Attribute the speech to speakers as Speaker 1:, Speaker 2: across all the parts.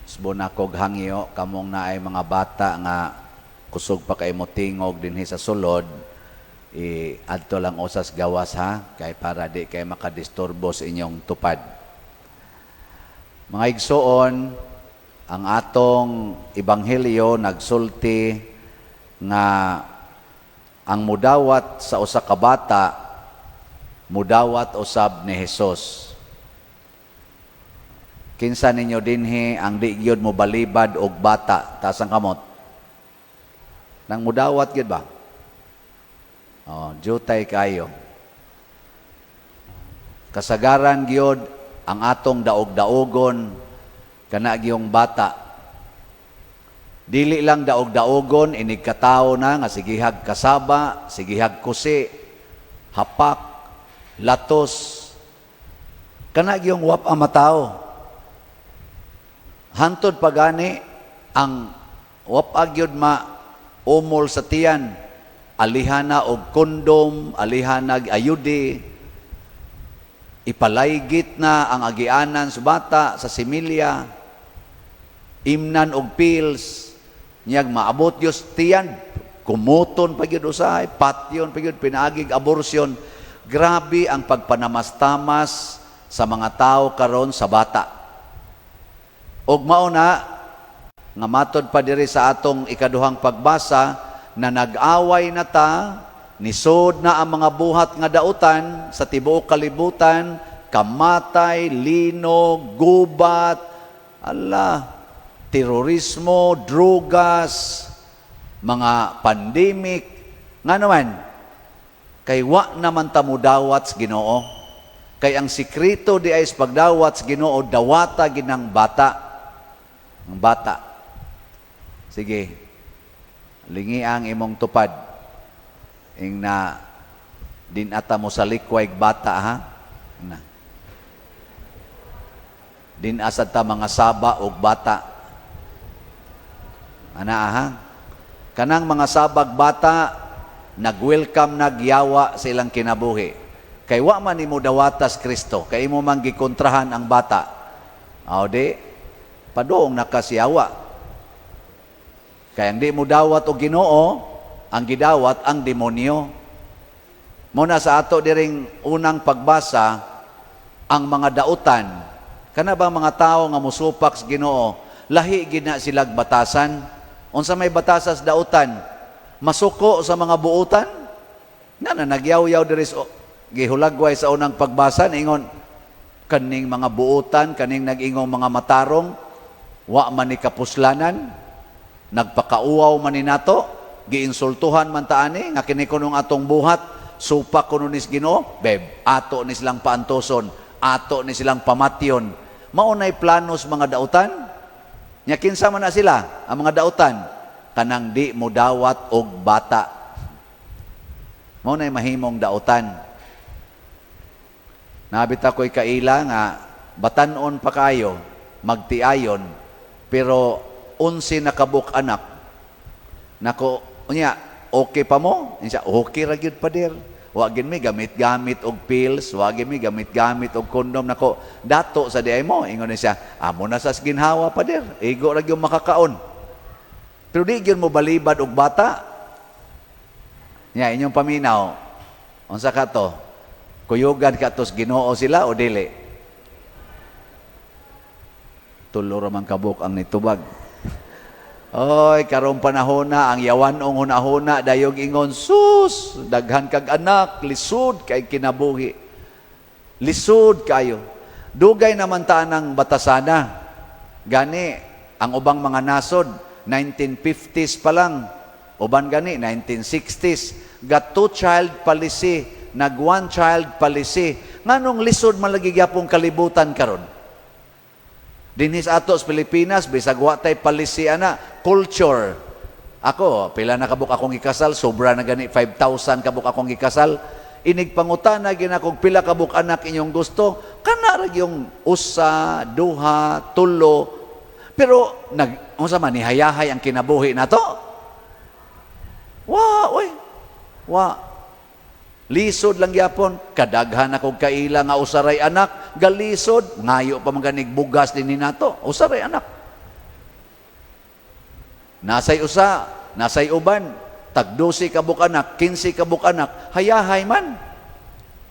Speaker 1: Usbon akog hangyo kamong naay mga bata nga kusog pa kay mo tingog dinhi sa sulod, i adto lang usas gawas ha, kay para di kay makadisturbo sa inyong tupad. Mga igsoon, ang atong ebanghelyo nagsulti nga ang mudawat sa usa ka bata, mudawat usab ni Hesus. Kinsa ninyo dinhi ang di gyud mo balibad og bata? Taas ang kamot. Nang mudawat gyud ba? Oh, jutay kayo. Kasagaran gyud ang atong daog-daogon kana gyung bata. Dili lang daog-daogon, inig katawo na nga sigihag kasaba, sigihag kusi, hapak, latos. Kana gyung wa pa matawo. Hantod pa gani ang wa pa gyud ma umol sa tiyan, alihana og kondom, alihana og ayudi, ipalaygit na ang agianan sa bata sa similya, imnan og pills, niyag maabot gyud tiyan, kumuton pa gyud usahay, patyon pa gyud, pinaagig abortion. Grabe ang pagpanamastamas sa mga tao karon sa bata. Og mao na nga matod pa diri sa atong ikaduhang pagbasa na nag-away na ta, nisod na ang mga buhat nga dautan sa tibuok kalibutan, kamatay, linog, gubat, ala, terorismo, drugas, mga pandemic. Nga naman, kay wa naman ta mudawat sa Ginoo. Kay ang sikreto di ay sa pagdawat sa Ginoo, dawata ginang bata. Ang bata. Sige. Lingi ang imong tupad. Ing na din ata mo sa likway bata ha. Na. Din asad ta mga saba og bata. Ana ha. Kanang mga sabag bata, nag-welcome, nagyawa sa ilang kinabuhi. Kay wa man nimo dawatas Kristo, kay imo man gikontrahan ang bata. Aw di paduong nakasiyawa. Kay ang di mo dawat og Ginoo, ang gidawat ang demonyo. Muna sa ato diring unang pagbasa, ang mga dautan, kana ba mga tao nga musupak sa Ginoo, lahi gid na silag batasan? Unsa may batasas dautan? Masuko sa mga buutan? Nga na nagyaw-yaw diri sa gihulagway sa unang pagbasa, ingon kaning mga buutan, kaning nag-ingong mga matarong, wa man ni kapuslanan, nagpakauwaw man ni nato, giinsultuhan man ta ani nga kini kunong atong buhat, supak kuno nis Ginoo, beb, ato ni silang paantoson, ato ni silang pamatyon. Mao nay planos mga dautan. Nya kinsa man na sila ang mga dautan? Kanang di mo dawat og bata. Mao nay mahimong dautan. Nabit ako'y kaila nga batan-on pa kayo, magtiayon, pero 11 na kabuk anak. Nako, unya, okay pa mo? Siya, okay ra gyud, pader. Wa gid mi gamit-gamit og pills, wa gid mi gamit-gamit og kondom. Nako, dato sa diay mo. Ingon ni siya, amo na sa ginhawa, pader. Igo ra gyud makakaon. Pero di gyud mo balibad og bata. Nya inyong paminaw, unsa ka to? Kuyugan ka tos Ginoo sila o dili? Tulo ra man kabuk ang nitubag. Oy, karong panahon na ang yawan-ong hunahuna dayog ingon, sus, daghan kag anak, lisod kay kinabuhi. Lisod kayo. Dugay naman ta ng batasana. Gani ang ubang mga nasod 1950s pa lang. Uban gani 1960s, got two child policy, nag one child policy. Nganong lisod man lagi gyapong kalibutan karon? Dinhi sa ato sa Pilipinas, bisag wa tay policy ana, culture. Ako, pila na kabuk akong gikasal, sobra na gani 5,000 kabuk akong gikasal. Inig pangutana gina kung pila kabuk anak inyong gusto, kana ra yung usa, duha, tulo. Pero nag unsa man nihayahay ang kinabuhi nato? Wa, oy. Wa. Lisod lang gyapon, kadaghan akong kaila nga usaray anak, galisod, ngayo pa man ganig bugas dinhi nato, usaray anak. Nasay usa, nasay uban, tag 12 ka buok anak, 15 ka buok anak, hayahay man.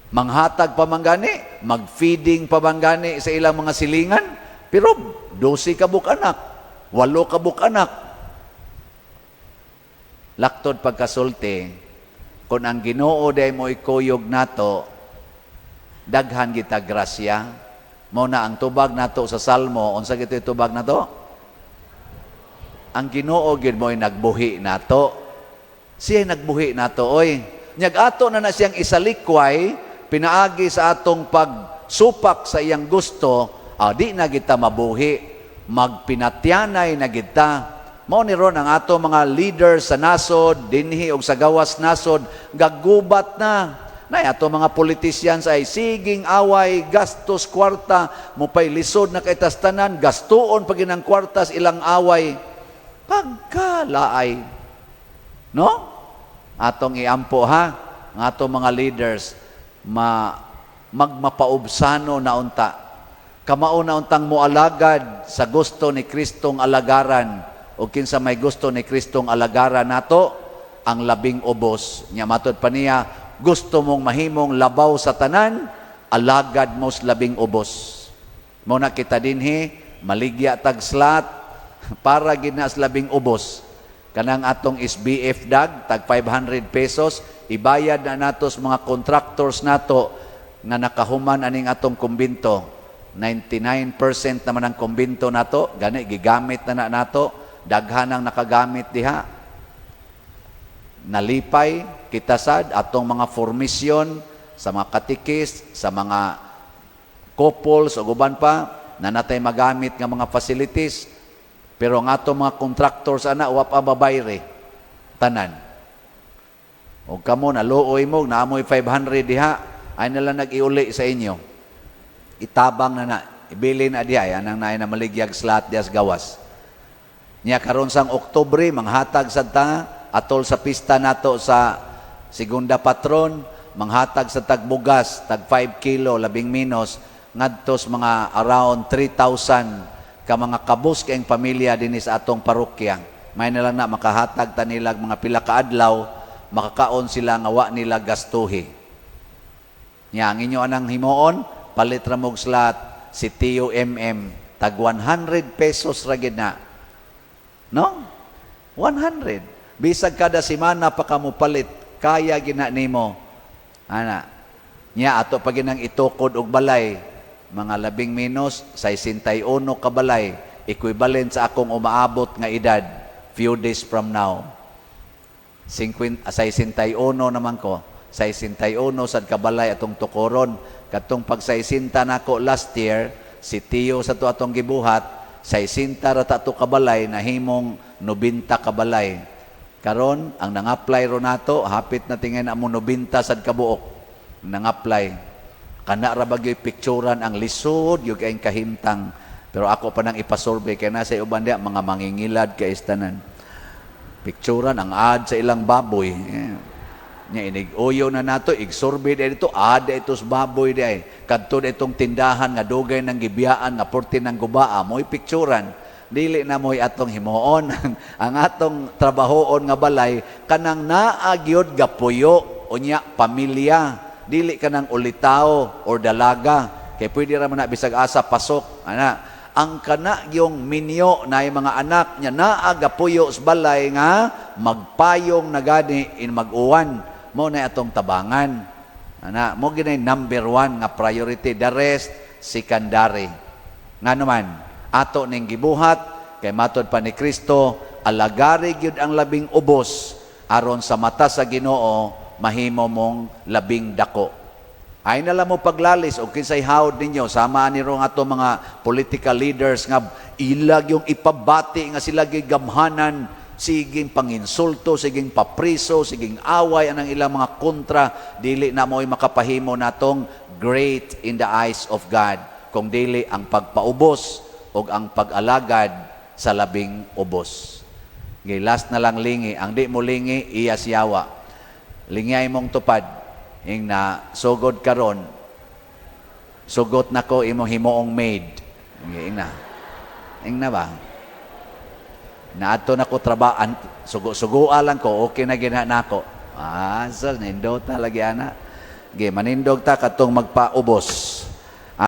Speaker 1: Manghatag pa man gani, mag-feeding pa man gani sa ilang mga silingan, pero 12 ka buok anak, 8 ka buok anak. Laktod pagkasulti, kung ang Ginoo day mo ikuyog nato, daghan kita grasya. Mao na ang tubag nato sa Salmo, unsa gito tubag nato? Ang Ginoo gyud mo'y nagbuhi nato. Siya nagbuhi nato oy. Nyag ato na na siyang isalikway pinaagi sa atong pagsupak sa iyang gusto, di na kita mabuhi, magpinatyanay na kita. Mao ni ron ang ato mga leaders sa nasod, dinhi og sa gawas nasod, gagubat na. Nay ato mga politicians ay siging away, gastos kwarta, mupay lisod na kay tastanan, gastuon pag ang kwartas ilang away. Pagkalaay. No? Atong iampo ha, ang atong mga leaders magmapaubsano na unta. Kamao na untang moalagad sa gusto ni Kristong alagaran o kinsa may gusto ni Kristong alagaran nato ang labing ubos. Nya matod pa niya, gusto mong mahimong labaw sa tanan, alagad mo sa labing ubos. Mao na kita dinhi, maligya tag slot para gid na sa labing ubos. Kanang atong SBF dag, tag 500 pesos, ibayad na nato sa mga contractors nato nga nakahuman aning atong kumbinto. 99% naman ang kumbinto nato, gani gigamit na na nato, daghan ang nakagamit diha. Nalipay kita sad atong mga formasyon sa mga katikis, sa mga couples o uban pa na natay magamit nga mga facilities, pero ang atong mga contractors ana wa pa babayre tanan. Og kamo naluoy mo naamoy 500 diha, ay nila nag-iuli sa inyo. Itabang na na, ibili na diha, anang naay na maligyag slot diha sa gawas. Nya karon sang Oktubre manghatag sad ta atol sa pista nato sa Segunda Patron, manghatag sa tagbugas, tag 5 kilo labing menos ngadto sa mga around 3,000 ka mga kabus kaayong pamilya dinhi sa atong parokya. May na lang na makahatag ta nila mga pila ka adlaw, makakaon sila nga wa nila gastuhi. Nya ang inyo anang himuon, palit ra mog slot si Tio MM tag 100 pesos ra gid na. No? 100. Bisag kada semana pa ka mo palit, kaya gina nimo. Ana. Nya ato pa ginang itukod og balay, mga labing menos 61 ka balay, equivalent sa akong umaabot nga edad few days from now. 50, 61 naman ko. 61 sad kabalay atong tukoron. Katong pag 60 nako last year, si Tio sa to atong gibuhat, 60 ra ta to kabalay nahimong 90 kabalay. Karon ang nang-apply ro nato, hapit na tingay na mo 90 sad kabuok nang-apply. Kana ra bagyoy picturan ang lisod gyud kayong kahimtang. Pero ako pa nang ipasurvey kay nasa uban diha mga mangingilad kay istanan. Picturan ang ad sa ilang baboy. Yeah. Nya inig-uyo na nato, igsurvey dito, ad ito sa baboy di ay. Kadto itong tindahan nga dugay ng gibiyaan nga porte ng gubaa, mo'y picturan. Dili na mo'y atong himuon. Ang atong trabahoon nga balay kanang naa gyud gapuyo unya pamilya. Dili kanang ulitaw or dalaga. Kay pwede ra man na bisag asa pasok. Ana, ang kana yung minyo na yung mga anak niya naa gapuyo sa balay nga magpayong na gani in mag-uwan mo na atong tabangan. Ana, mo ginay number one nga priority, the rest secondary. Nga naman ato ning gibuhat kay matod pa ni Kristo, alagari gyud ang labing ubos aron sa mata sa Ginoo mahimo mong labing dako. Ay na lang mo paglalis o kinsay hawd ninyo, sama ni rong ato mga political leaders nga ilag yung ipabati nga sila gigamhanan, siging panginsulto, siging papriso, siging away anang ilang mga kontra, dili na mo'y makapahimo natong great in the eyes of God kung dili ang pagpaubos o ang pag-alagad sa labing ubos. Ngay last na lang lingi, ang di mo lingi, iya siyawa. Lingay mong tupad, ing na sugod karon, sugot nako imong himuong maid. Ing na. Ing na ba? Naadto na ko trabaho, sugo-sugoa lang ko, okay na gina nako. Ah, so nindota lagi ana. Ge manindog ta katong magpaubos.